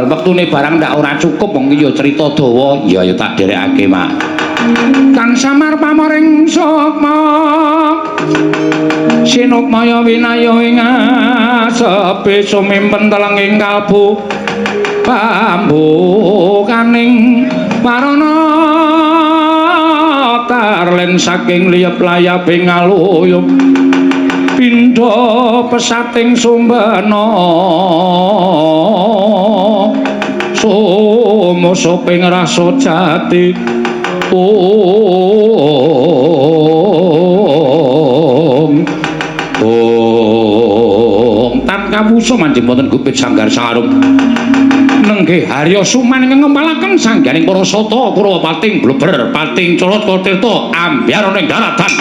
Wektune barang ndak ora cukup wong iki ya cerita dawa. Ya ya tak dherekake, Mak. Kang Samar pamoring sukma sinukmaya winaya ing asepe sumimpen telenging kalbu pambukaning warana tarlen saking liyep layaping aluyup pindha pesating sumbena sumusuping rasa jati ung ung tan kawusa manjing wonten gupit sanggar sarum nenggih Harya Suman ingkang ngempalaken sangganing para sata Kurawa pating bleber pating Calaka Tirta ambyar ana ing daratan.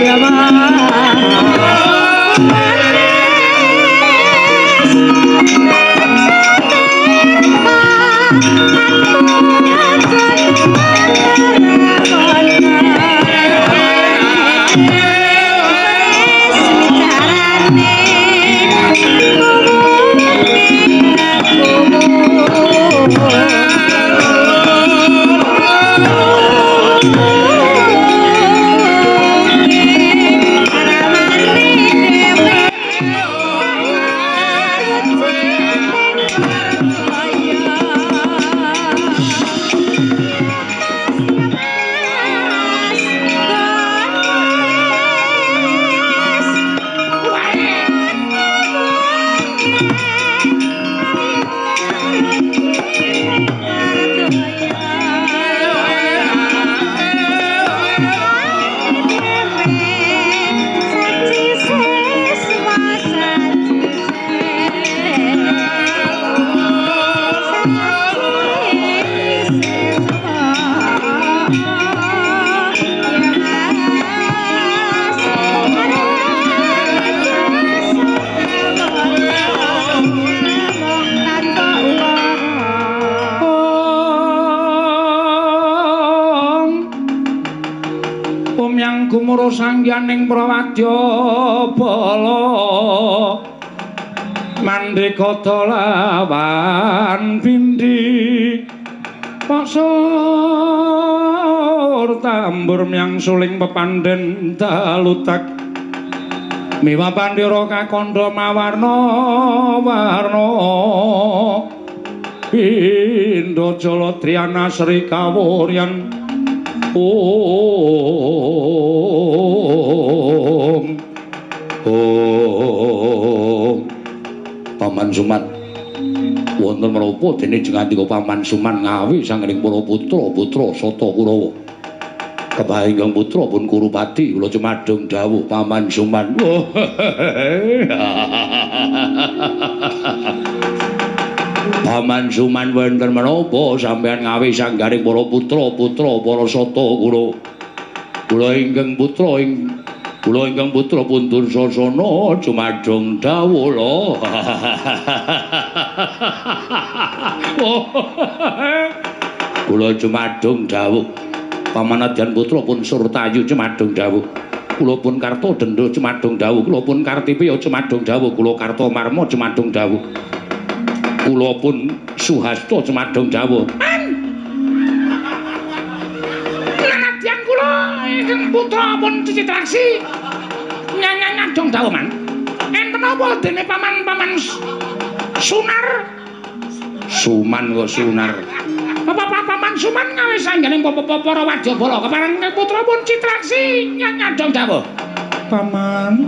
Ya Mas, ya Mas. sangyaning prawadya bala mandeka dolawan bindi pasur tambur myang suling pepandhen dalutak miwa pandira kakandha mawarna warna pindha jala triyana sri kawuryan. Om Om Paman Suman wonten menapa dene jengandika Paman Suman ngawi sanggening para putra-putra Sata Kurawa. Kebah ingkang putra pun Kurupati kula cumadung dawuh Paman Suman. Paman Suman wonten menapa sampeyan ngawi sanggaring para putra-putra para Sata Kurawa. Kula ingkang putra ing kula ingkang putra pun Dursasana cumadung dawuh lho. Kula cumadung dawuh. Pamanadyan putra pun Surtayu cumadung dawuh. Kula pun Kartadenda cumadung dawuh. Kula pun Kartipiya cumadung dawuh. Kula Kartamarma cumadung dawuh. Kula pun Suhasta cumadung dawuh. Nanadyan kula ingkang putra pun Citraksi nyanyang dawuh man. Enten apa dene paman-paman Sunar? Suman kok Sunar. Bapak Paman Suman ngawe sangganing para wadyabala kepareng putra pun Citraksi nyanyang dawuh. Paman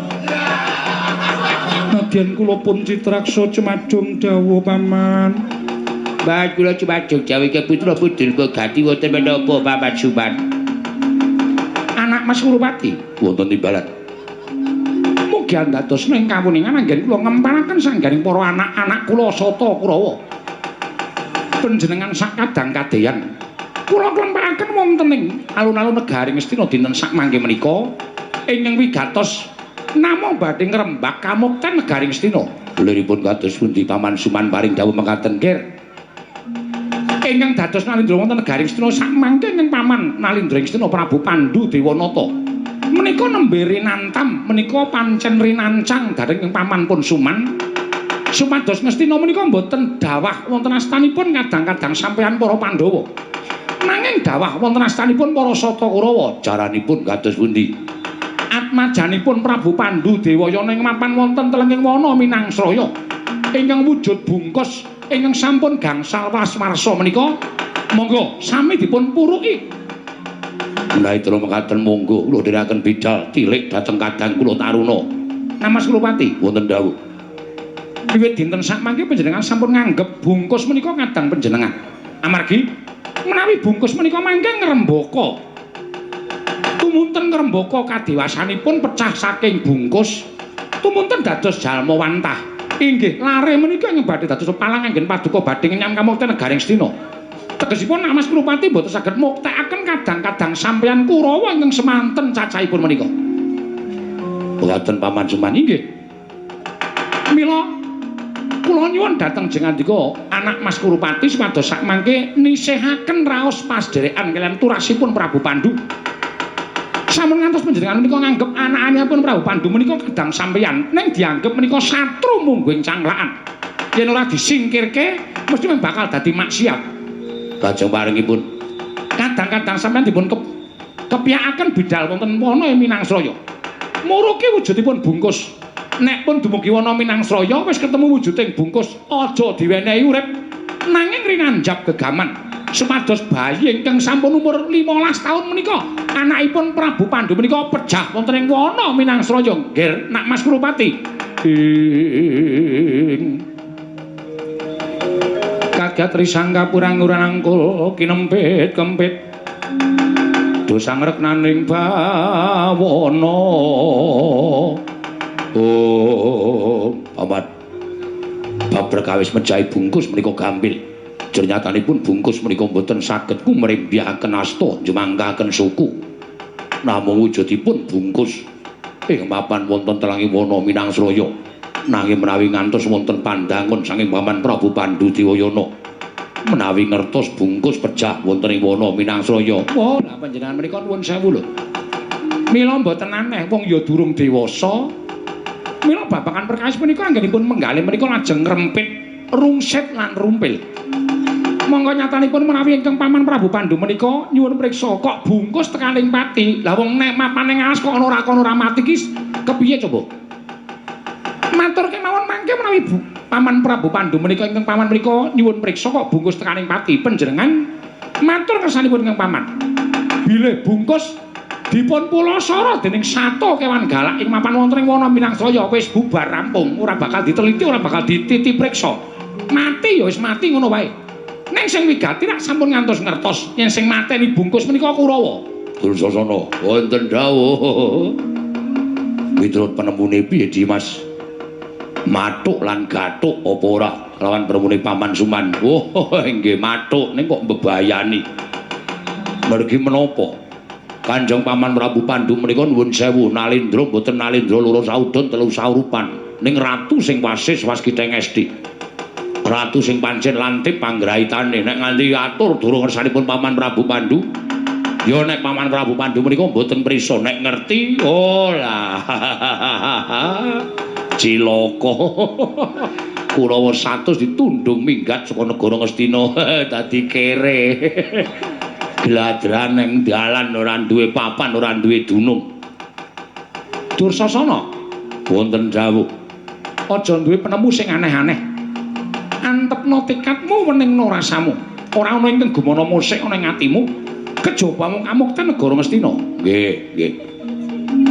nadyan kula pun Citraksa cumadung dawuh paman. Mbah kula cumadung dawuh ke putra pun Durgagati wonten menapa Paman Suman? Anak Mas Kurupati wonten timbalan. Mugi andadosna ing kawuningan anggen kula ngempalaken sangganing para anak-anak kula Sata Kurawa. Panjenengan sak kadang kadeyan kula klempakaken wonten ing alun-alun negari Ngastina dinten sak mangke menika ingkang wigatos namung badhe ngrembak kamukten negari Ngastina. Liripun kados pundi Paman Suman paring dawuh mekaten nggih. Ingkang dados Nalindra wonten negari Ngastina sak mangke ingkang paman Nalindra Ngastina Prabu Pandu Dewanata. Menika nembe rinantam, menika pancen rinancang dhateng paman pun Suman. Supados Ngastina menika mboten dawah wonten astanipun kadang-kadang sampeyan para Pandhawa. Nanging dawah wonten astanipun para Sata Kurawa. Jaranipun kados pundi? Atmajanipun Prabu Pandu Dewayana ing mapan wonten telenging wana Minangsraya ingkang wujud bungkus ingkang sampun gangsal waswarsa menika monggo sami dipun puruki. Menawi tra mekaten monggo kula dherekaken bidal tilik dhateng kadang kula Taruna. Namas Kurupati wonten dawuh. Wiwit dinten sakmangke panjenengan sampun nganggep bungkus menika kadang panjenengan. Amargi menawi bungkus menika mangke ngrembaka. Tumunten ngrembaka kadewasanipun pecah saking bungkus, tumunten dados jalma wantah. Inggih, lare menika ingkang badhe dados palang anggen paduka badhe ngenyam kamukten negari Ngastina. Tegesipun Mas Kurupati mboten saged muktekaken kadang-kadang sampeyan Kurawa ingkang semanten cacahipun menika. Mboten Paman Suman inggih. Mila kula nyuwun dhateng jengandika anak Mas Kurupati supados sakmangke nisihaken raos pasdherekan kaliyan turasipun Prabu Pandu. Sampun ngantos panjenengan menika nganggep anak-anakipun Prabu Pandu menika kadang sampeyan ning dianggep menika satru mungguing cangklakan. Yen ora disingkirke mesti bakal dadi maksiat. Lajeng paringipun kadang-kadang sampeyan dipun kepiyakaken bidal wonten wana Minangsraya. Muruki wujudipun bungkus. Nek pun dumugi wana Minangsraya wis ketemu wujuding bungkus, aja diwenehi urip nanging rinanjap gegaman supados bayi ingkang sampun umur 15 taun menika anakipun Prabu Pandu menika pejah wonten ing wana Minangsraya. Nggih, Nak Mas Kurupati. Ing kagat risang kapurang urangkul kinempit kempit dosa ngreknaning bawana. Oh, paman. Bab perkawis mejahi bungkus menika gampil. Jernyatanipun bungkus menika mboten saged kumrembyaken asta njumangkaken suku. Namung wujudipun bungkus ing papan wonten telangi wana Minangsraya. Nanging menawi ngantos wonten pandangun saking paman Prabu Pandu Dewayana, menawi ngertos bungkus pejah wonten ing wana Minangsraya. Wah, lah panjenengan menika nuwun sewu lho. Mila mboten aneh wong ya durung dewasa. Mila babagan perkawis punika anggenipun menggalih menika lajeng ngrempit rungsit lan rumpil. Monggo nyatanipun menawi ingkang Paman Prabu Pandu menika nyuwun priksa kok bungkus tekaning pati. Lah wong nek mapan ning alas kok ana ora kono ora mati ki kepiye coba? Matur kemawon mangke menawi Paman Prabu Pandu menika ingkang paman menika nyuwun priksa kok bungkus tekaning pati. Panjenengan matur kersanipun ingkang paman. Bilih bungkus dipun pulasara dening sato kewan galak ing mapan wonten ing wana Minangsraya wis bubar rampung, ora bakal diteliti, ora bakal dititi priksa. Mati ya wis mati ngono wae. Ning sing wigati rak sampun ngantos ngertos yen sing mateni bungkus menika Kurawa. Dursasana wonten dawuh. Miturut penemune piye Dimas? Mathuk lan gathuk apa ora kelawan penemune Paman Suman? Oh, nggih mathuk ning kok mbebayani. Mergi menapa? Kanjeng Paman Prabu Pandu menika nuwun sewu nalindra mboten nalindra loro saudon telu saurupan ning ratu sing wasis waskita ngesti. Ratu sing pancen lantip panggraitane nek nganti atur durung ngersanipun Paman Prabu Pandu. Ya nek Paman Prabu Pandu menika mboten prisa nek ngerti oh lah cilaka. Kurawa 100 ditundung minggat saka negara Ngastina dadi kere. Gladran ning dalan ora duwe papan ora duwe dunung. Dursasana wonten dawuh. Aja duwe penemu sing aneh-aneh. Antepno tekadmu weningno rasamu. Ora ana ingkang gumana musik ana ing atimu. Kejaba mung kamukten negara Ngastina. Nggih, nggih.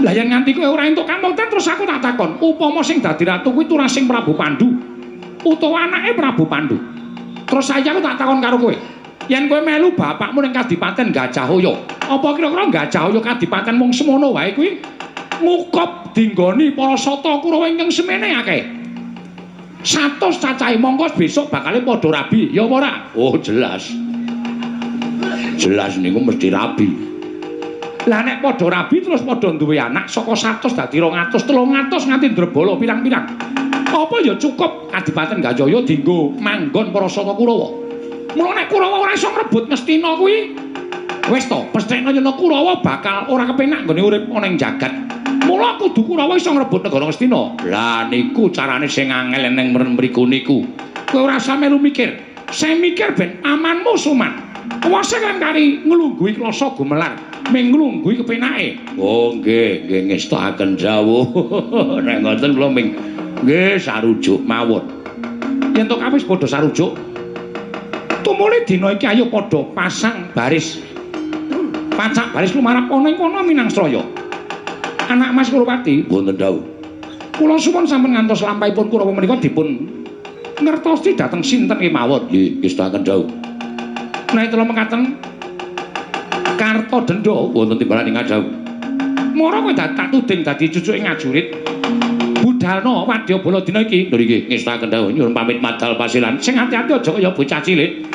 Lah yen nganti kowe ora entuk kamukten terus aku tak takon, upama sing dadi ratu kuwi turasing Prabu Pandu utawa anake Prabu Pandu. Terus saya aku tak takon karo kowe. Yen kowe melu bapakmu ning Kadipaten Gajahaya, apa kira-kira Gajahaya Kadipaten mung semono wae kuwi ngukop dinggoni para sata Kurawa ingkang semene akeh. 100 cacahe mongko besok bakale padha rabi, ya apa ora? Oh, jelas. Jelas niku mesti rabi. Lah nek padha rabi terus padha duwe anak saka 100 dadi 200, 300 nganti ndrebala pirang-pirang. Apa ya cukup Kadipaten Gajahaya dienggo manggon para sata Kurawa? Mula nek Kurawa ora iso ngrebut Ngastina kuwi wis to, pesthekno yen Kurawa bakal ora kepenak nggone urip ana ing jagat. Mula kudu Kurawa iso ngrebut negara Ngastina. Lah niku carane sing angel ning mriku niku. Kowe ora usah melu mikir. Sing mikir ben amanmu Suman. Kuwasa kan kari nglungguhi klasa gumelar, ming nglungguhi kepenake. Oh nggih, nggih ngestokaken dawuh. Nek ngoten kula ming nggih sarujuk mawon. Yen to kabeh padha sarujuk, tumuli dina iki ayo padha pasang baris. Pacak baris lumarap ana ing kono Minangsraya. Anak Mas Kurupati wonten dawuh. Kula suwun sampun ngantos lampahipun Kurawa menika dipun ngertosi dhateng sinten kemawon. Nggih, ngestokaken dawuh. Menawi kula mekaten Karta Denda wonten timbalan ing dawuh. Mara kowe tak tuding dadi cucuke ngajurit. Budalna wadyabala dina iki. Lho nggih, ngestokaken dawuh nyuwun pamit madal pasilan. Sing ati-ati aja kaya bocah cilik.